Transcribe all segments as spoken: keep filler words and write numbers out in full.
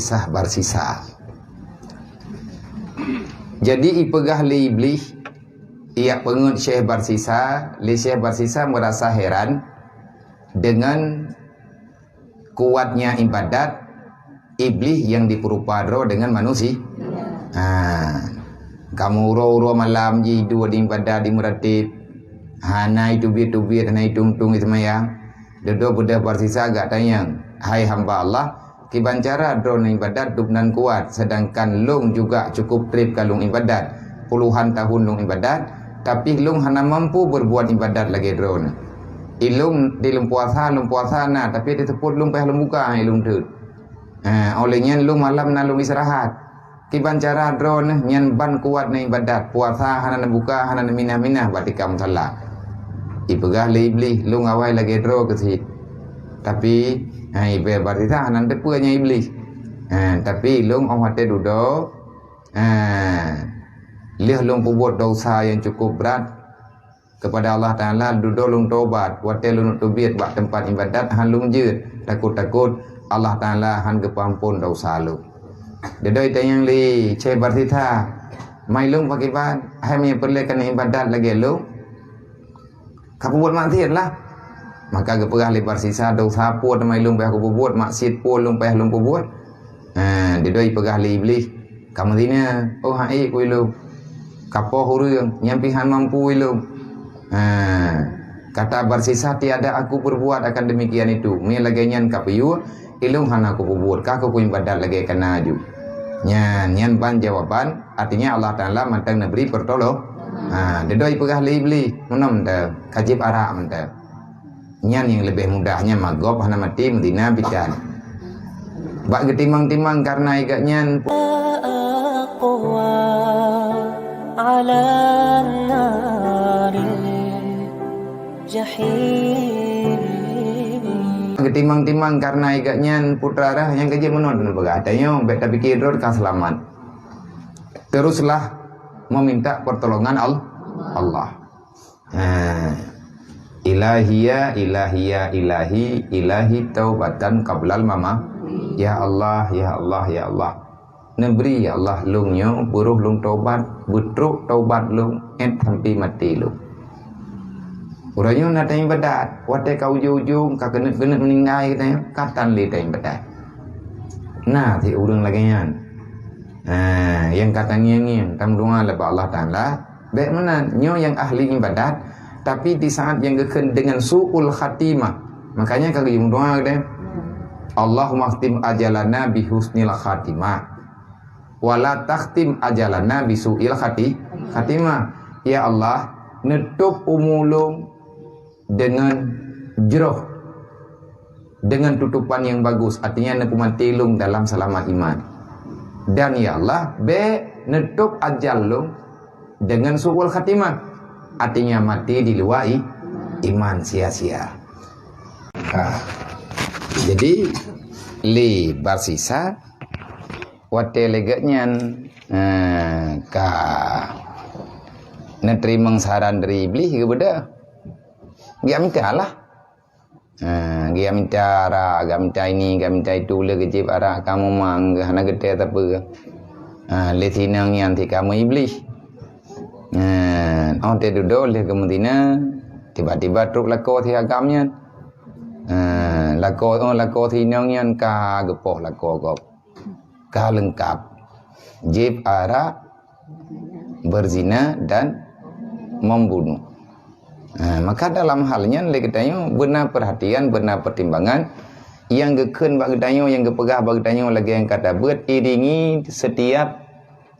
Sah Barsisa. Jadi ipeugah lé Iblih, ijak peungeut Syekh Barsisa, lé Syekh Barsisa meurasa heran deungon kuatnya ibadat Iblih nyang jipeurupa droe deungon manusia. Ha. Kamoe uroe-uroe malam jiduek di ibadat, di meuratéb. Hana jiteubiet-teubiet, hana jitung-tung jiseumayang. Dudoe beudôh Barsisa geutanyong, "Hai hamba Allah, kiban cara droeneuh ibadat dub nan kuat, seudangkan lôn juga cukup treb ka lôn ibadat, puluhan tahun lôn ibadat, tapi lôn hana mampu beurbuet ibadat lagée droeneuh. Ilôn di lôn puasa, lôn puasa na, tapi di seupôt lôn payah lôn buka, hai lôn teuet. Ha, óh lheueh nyan lôn malam na lôn istirahat." Kiban cara droeneuh nyan ban kuat neuibadat, puasa hana neubuka, hana neuminah-minah bak tika musala. Ipeugah lé Iblih, "Lôn awai lagée droe keusiet." Tapi, ha, ibe Barsisa hana teupeue nyan Iblih. Ha, tapi lôn óh watée dudoe, ha, lheueh lôn peubuet desya nyang cukup brat, keupada Allah Taala, dudoe lôn tobat, watée lôn teubiet bak teumpat ibadat han lôn jeuet, takot-takot Allah Taala han geupeuamphon desya lôn. Dudoe itanyong lé Syekh Barsisa, "Mai lôn pakriban, hai meunyoe peureulée keuneuk ibadat lagée lôn, ka peubuet maksiat lah." Maka geupeugah lé Barsisa, "Desya peue teuma lôn payah kupeubuet, maksiat peue lôn payah lôn peubuet?" Ha, dudoe ipeugah lé Iblih, "Ka meuzina, oh hai ku ilôn. Ka poh ureuëng, nyan pih han mampu ilôn." Ha, kata Barsisa, "Tiada aku perbuat akan demikian itu. Meunyoe lagée nyan ka peuyue, ilôn hana kupeubuet, ka kuibadat lagée kana ju." Nyan, nyan ban jawaban, artinya Allah Taala mantong neubri peurtolong. Ha, dudoe ipeugah lé Iblih, "Meunan mantong, ka jieb arak mantong." Nyan nyang leubeh mudah, nyan magop hana maté meuzina bidan. Bak geutimang-timang kareuna igat nyan, aqwa 'alan naril jahim. Geutimang-timang kareuna igat nyan putra dah nyang keujeuet meunan neupeugah, tanyoe bék tapike droe ka seulamat. Teruslah meminta pertolongan Al-, Allah. Ha. Ilahiya, ilahiya, ilahi, ilahi taubatan qablal mama. Ya Allah, ya Allah, ya Allah. Neubri ya Allah lôn nyoe, beuroh lôn taubat, beutrok taubat lôn, ék sampai maté lôn. Uroe nyoe na taibadat, watée ka ujong-ujong, ka keuneuk-keuneuk meuninggai geutanyoe, ka tan lé taibadat. Na sit ureuëng lagée nyan. Ha, nyang ka tangieng-ngieng, tameudoá lé bak Allah Taala, Bék meunan, nyoe nyang ahli ibadat, tapi di saat nyang geukheun deungon su'ul khatimah. Makanya ka geuyue meudoa deh, "Allahumma khtim ajalana bi husnil khatimah, wa la takhtim ajalana bi su'il khati-, khatimah." Ya Allah, neutôb umu lôn deungon jroh, deungon tutopan nyang bagus, artinya neupeumaté lôn dalam seulamat iman. Dan ya Allah, bék neutôb ajal lôn deungon su'ul khatimah, artinya maté di luwa i-, iman sia-sia. Ha. Jadi, lé Barsisa, watée lagée nyan, eh, ka neuteurimong saran dari Iblih, geubeudôh. Geujak mita lah. Ha, geujak mita arak, geujak mita ini, geujak mita itu, lé geujieb arak, kamoe mang, geuh hana geutée sapeue. Ha, lé sinong nyan sit kamoe Iblih. Ha, óh teududoe lé geumeuzina, tiba-tiba trok lakoe si agam nyan. Ha, lakoe, oh, lakoe sinong nyan ka geupoh lakoe gob. Ka leungkab. Jieb arak, beuzina dan membunuh. Ha, maka dalam hal nyan lé geutanyoe beuna peurhatian, beuna peutimbangan nyang geukheun bak geutanyoe, nyang geupeugah bak geutanyoe lagée nyang ka tabeuet, iringi setiap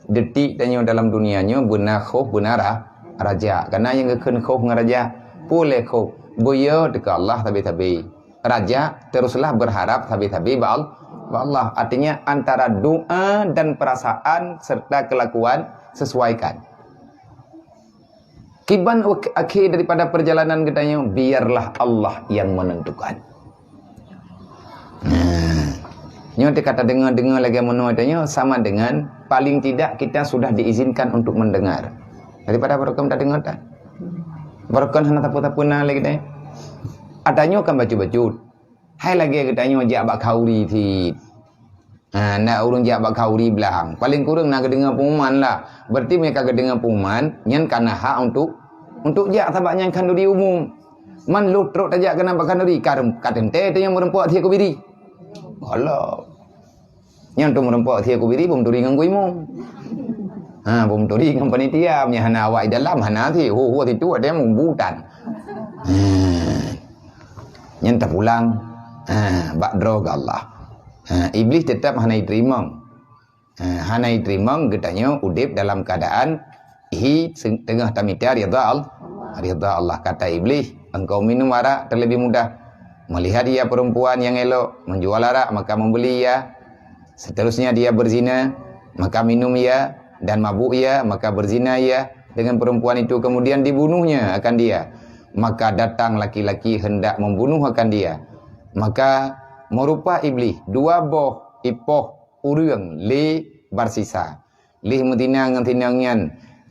detik tanyoe dalam dunia nyoe beuna khof, beuna ra-, rajak. Karena nyang geukheun khof ngon rajak, peue lé khof, beuyo teuka Allah sabe-sabe. Rajak, teruslah berharap sabe-sabe bak Al-, bak Allah. Artinya, antara doa dan perasaan serta kelakuan sesuaikan. Kiban ak-, akhé daripada perjalanan geutanyoe, biarlah Allah yang menentukan. Nah, nyoe teuka tadeungoe-deungoe lagée meunoe tanyoe, sama dengan paling tidak kita sudah diizinkan untuk mendengar. Daripada barokon tadeungoe tan. Barokon hana sapeue-sapeue na lé geutanyoe. Atanyoe kan bacut-bacut. Hai lagée geutanyoe jak bak khauri sit. Ha, ndak ureuëng jak bak khanduri blah. Paléng kureueng na geudeungoe pengumuman lah. Berarti meunyo ka geudeungoe pengumuman, nyan ka na hak untuk, untuk jak sabab nyan khanduri umum. Man lheueh trok tajak keunan bak khanduri, ka, ka teuntée teuh nyang meureumpok sie kubiri. Gohlom. Nyang tu meureumpok sie kubiri, beumeuturi ngon geuimum. Ha, beumeuturi ngon panitia, meunyo hana awak di dalam, hana sie, hu-hu situ ada yang membutan. Ha. Nyan tapulang, ha, bak droe keu Allah. Ha, Iblih teutap hana jiteurimong. Ha, hana jiteurimong geutanyoe udeb dalam keuadaan hi se-, teungoh tamita ridha Al-, ridha Allah. Kata Iblih, "Engkau minum arak terlebih mudah. Melihat ia perempuan yang elok, menjual arak, maka membeli ia. Seterusnya dia berzina, maka minum ia, dan mabuk ia, maka berzina ia dengan perempuan itu, kemudian dibunuhnya akan dia. Maka datang laki-laki hendak membunuh akan dia. Maka meurupa Iblih, dua boh ipoh ureuëng lé barsisa. Lheueh meutina ngon tinong nyan,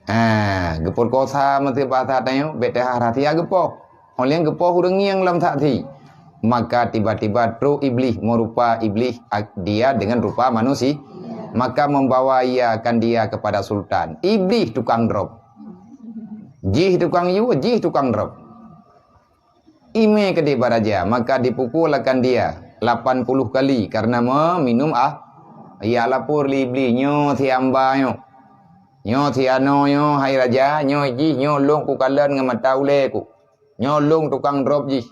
ha, geupeurkosa meuteubasa tanyoe, bék teuhah rahsia geupoh. Óh lheueh geupoh ureuëng ngieng lom saksi. Maka tiba-tiba trok Iblih meurupa Iblih ak-, dia dengan rupa manusia. Maka membawa ia akan dia kepada sultan. Iblih tukang drop. Jih tukang yue, jih tukang drop. Imé keudeh bak raja, maka dipukul akan dia lapan puluh kali karena meminum ah. Ia lapor lé Iblih, "Nyoe si hamba nyoe. Nyoe si anoe nyoe, hai raja, nyoe jih nyoe lôn kukalon ngon mata ulée ku. Nyoe lôn tukang drop jih."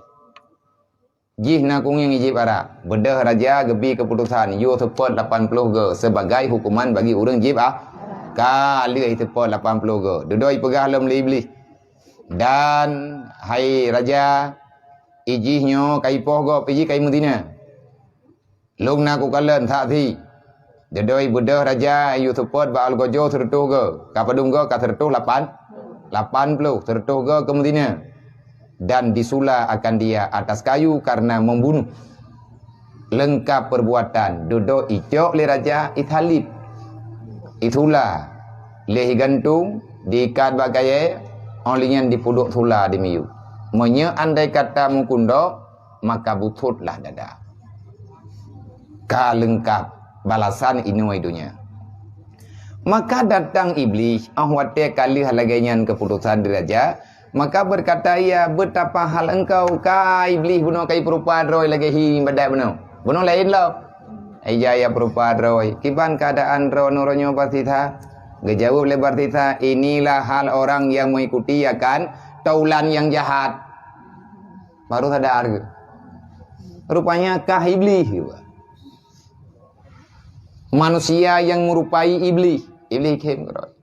Jih na kungieng jieb arak. Beudôh raja geubi keuputosan, yue seupôt lapan ploh goe sebagai hukuman bagi ureuëng jieb ah. Ka lheueh seupôt lapan ploh goe. Dudoe peugah lom lé Iblih. Dan, hai raja, ijih nyoe ka ipoh gob, ijih ka imeuzina. Lôn na kukalon saksi. Dudoe beudôh raja yue seupôt bak algojo seureutôh goe, ka padum goe ka seureutôh lapan, lapan ploh, seureutôh goe keumeuzina. Dan disula akan dia atas kayu karena membunuh. Leungkap perbuatan, dudoe icok lé raja, isalib, isula, lheueh igantung, diikat bak kayée, óh lheueh nyan dipeuduek sula di miyueb. Meunyoe andai kata meukundok, maka butotlah dada. Ka leungkap balasan inoe donya. Maka datang Iblih, óh watée ka lheueh lagée nyan keuputosan di raja, maka berkata ia, "Betapa hal engkau, ka Iblih, bunoe ka ipeurupa droe lagée hi badat bunoe? Bunoe laén lom." Ija ia peurupa droe, "Kiban keuadaan droeneuh uroe nyoe, Barsisa?" Geujaweueb lé Barsisa, "Inilah hal orang yang mengikuti akan taulan yang jahat." Baru sadar geuh. Rupanya kah Iblih. Manusia yang merupai Iblih. Iblih khem keudroe.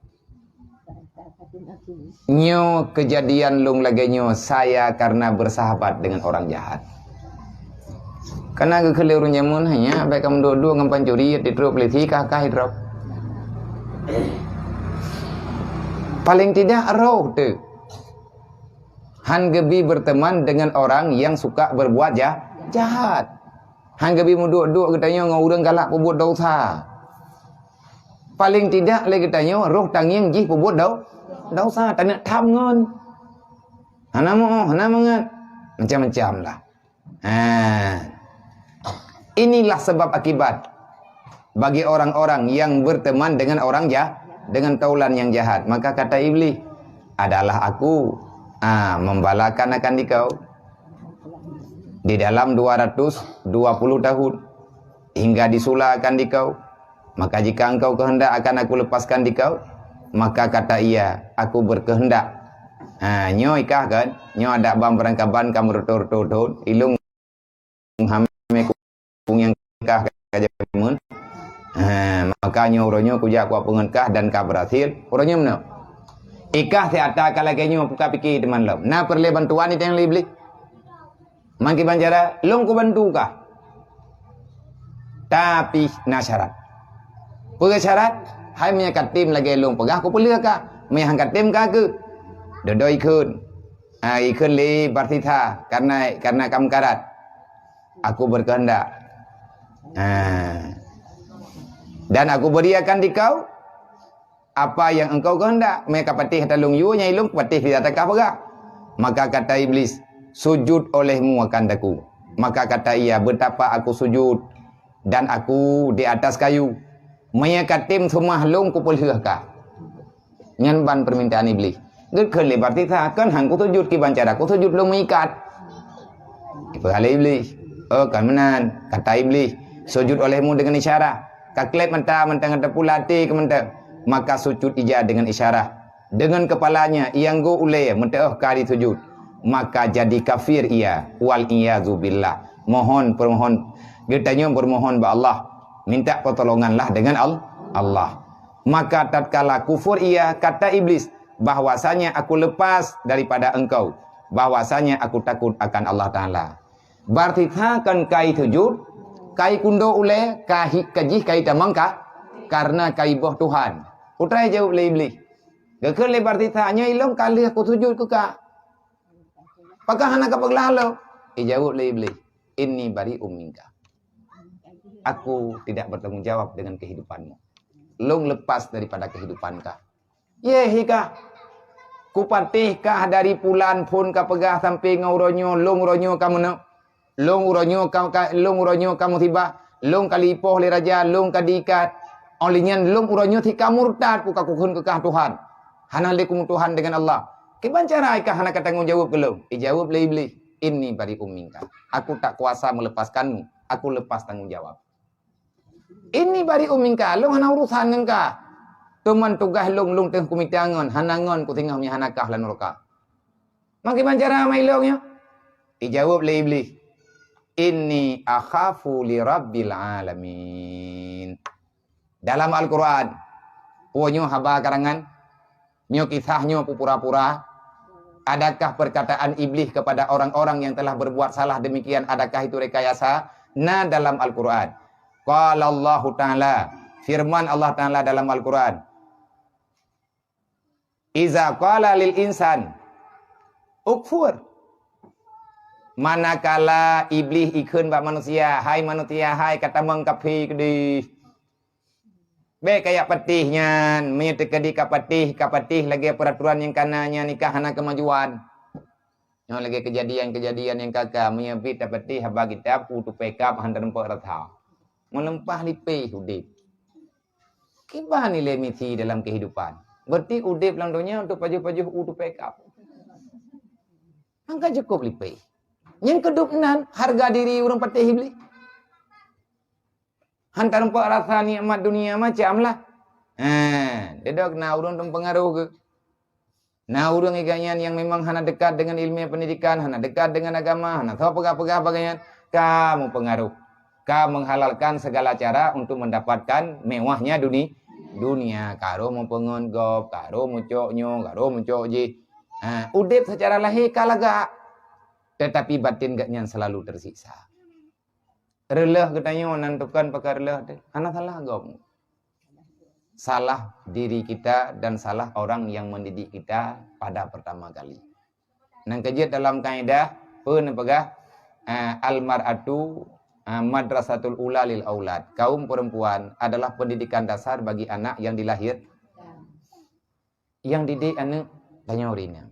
Nyoe keujadian lôn lagée nyoe, saya karena bersahabat dengan orang jahat. Kana geukheun lé ureuëng jameun, hanya bék ka meuduek-duek ngon pancuri, di trok polisi kah-kah idrop. Paling tidak roh teuh. Han geubi berteman dengan orang yang suka berbuat ja-, jahat. Han geubi meuduek-duek geutanyoe ngon ureuëng galak peubuet desya. Paling tidak lé geutanyoe roh tangieng jih peubuet dau-, desya, taneuk tham ngon. Hana meu, hana meungat. Macam-macam lah. Ha. Inilah sebab akibat bagi orang-orang yang berteman dengan orang ja-, dengan taulan yang jahat. Maka kata Iblis, "Adalah aku, ah, membalakan akan dikau di dalam dua ratus dua puluh tahun, hingga disulakan dikau. Maka jika engkau kehendak akan aku lepaskan dikau." Maka kata ia, "Aku berkehendak." Ha, nyoe ikah kan? Nyoe adak bang peurangkaban ka meureutoh-reutoh thon, ilong hamé kunyang kah ka jameun. Ha, maka nyoe uroe nyoe kujak kupeungeut kah dan ka berhasil. Uroe nyoe meunoe. Ikah si ata ka lagée nyoe, ka pike teuma lom. Na peureulée bantuan iteng lé Iblih? Mangkiban cara, lôn kubantu kah. Tapi na syarat. Peue syarat? Hai meunyo katem lagée lôn peugah, kupeuleueh kah. Meunyo han katem ka keuh. Dodo ikheun. Ah, ikheun lé Barsisa karena, karena ka meukarat. Aku berkehendak. Ah. Dan aku beri akan dikau apa yang engkau kehendak. Meunyo ka patéh ata lôn yue, nyan ilong patéh di ata kah peugah. Maka kata Iblis, "Sujud olehmu akan daku." Maka kata ia, "Betapa aku sujud Dan aku di atas kayu. Meunyoe ka tem seumah lôn kupeulheueh ka. Nyan ban peumintaan Iblih. Geukheun lé Bartitha, "Kon han kusujut, kiban cara kusujut lôn meuikat." Ipeuhah lé Iblih. "Oh, kon meunan," kata Iblih, "sujud olehmu dengan isyarat. Ka kleb mata mantong, ka teupula até keu mantong. Maka sujud ija dengan isyarat." Dengan kepalanya ia nggok ulée meuteuoh ka disujud, maka jadi kafir ia, wal iyazu billah. Mohon, permohon, geutanyoe bermohon bak Allah, minta pertolonganlah dengan Al-, Allah. Maka tatkala kufur ia, kata Iblis, "Bahwasanya aku lepas daripada engkau, bahwasanya aku takut akan Allah Taala." Bartitha kon kai sujud, kai kundok ulée, ka hi-, ka jih kai tamong ka, karena kai boh Tuhan. Putra jaweueb lé Iblih. Geukheun lé Bartitha, "Nyoe ilôn ka lheueh kusujud keu ka. Pakon hana kapeuglah lôn?" Ijaweueb lé Iblih, "Inni bari'um minka." Aku tidak bertanggung jawab dengan kehidupanmu. Lôn lepas daripada kehidupan ka. Yeh, hi ka. Kupatéh kah dari pulan phon kapeugah sampai ngon uroe nyoe, lôn uroe nyoe ka meunoe. Lôn uroe nyoe ka, ka, lôn uroe nyoe ka musibah, lôn ka lipoh lé raja, lôn ka diikat. Óh lheueh nyan lôn uroe nyoe sit ka murtad, ku ka kukheun keu kah Tuhan. Hana lé kumeutuhan dengan Allah. Kiban cara ikah hana ka tanggong jaweueb keu lôn? Ijaweueb lé Iblih, "Inni bari'um minka." Aku tak kuasa melepaskanmu. Aku lepas tanggong jawab. "Inni bari'um minka," lôn hana urusan ngon kah. Teuma tugaih lôn, lôn teuh kumita ngon, hana ngon kusingoh meuhana kah lam nuraka. Maka kiban cara mai lôn nyoe? Ijaweueb lé Iblih, "Inni akhafu li rabbil alamin." Dalam Al-Quran, peue nyoe haba karangan? Nyoe kisah nyoe pura-pura? Adakah perkataan Iblih kepada orang-orang yang telah berbuat salah demikian, adakah itu rekayasa? Na dalam Al-Quran. Qala Allahu Ta'ala, firman Allah Ta'ala dalam Al-Quran, "Iza qala lil insan ukfur." Manakala Iblih ikheun bak manusia, "Hai manusia, hai ka tamong kafé keudeh." Bék kajak patéh nyan, meunyoe teukeudi kapatéh, kapatéh lagée peuraturan nyang kana nyan, nikah hana keumajuan. Nyoe lagée keujadian-keujadian nyang ka-ka, meunyoe bit tapatéh haba kitab, u tupée kab han teurumpok rata. Meuleumpah lipéh udeb. Kiban nilai misi dalam kehidupan. Berarti udeb lam donya untuk pajoh-pajoh u tupée kab. Maka cukup lipéh. Nyang keudub nan harga diri ureuëng patéh Iblih. Han teurumpok rasa nikmat dunia macam lah. Ha, dedok na ureuëng teupengaruh geuh. Na ureuëng iganyan yang memang hana dekat dengan ilmu pendidikan, hana dekat dengan agama, hana tahu peugah-peugah bagian, ka meupengaruh, ka menghalalkan segala cara untuk mendapatkan mewahnya duni-, dunia. Ka roh meupeungon gob, ka roh meucok nyoe, ka roh meucok jih. Ha, udeb secara lahir ka lagak, tetapi batin geuhnyan selalu tersiksa. Reuloh geutanyoe nan tukon pakai reuloh teuh. Hana salah gob. Salah diri kita dan salah orang yang mendidik kita pada pertama kali. Nan keujeuet dalam kaedah, peue neupeugah, eh, al-mar'atu, eh, madrasatul ula lil aulad. Kaum perempuan adalah pendidikan dasar bagi anak yang dilahir-, yang didik aneuk tanyoe rinang.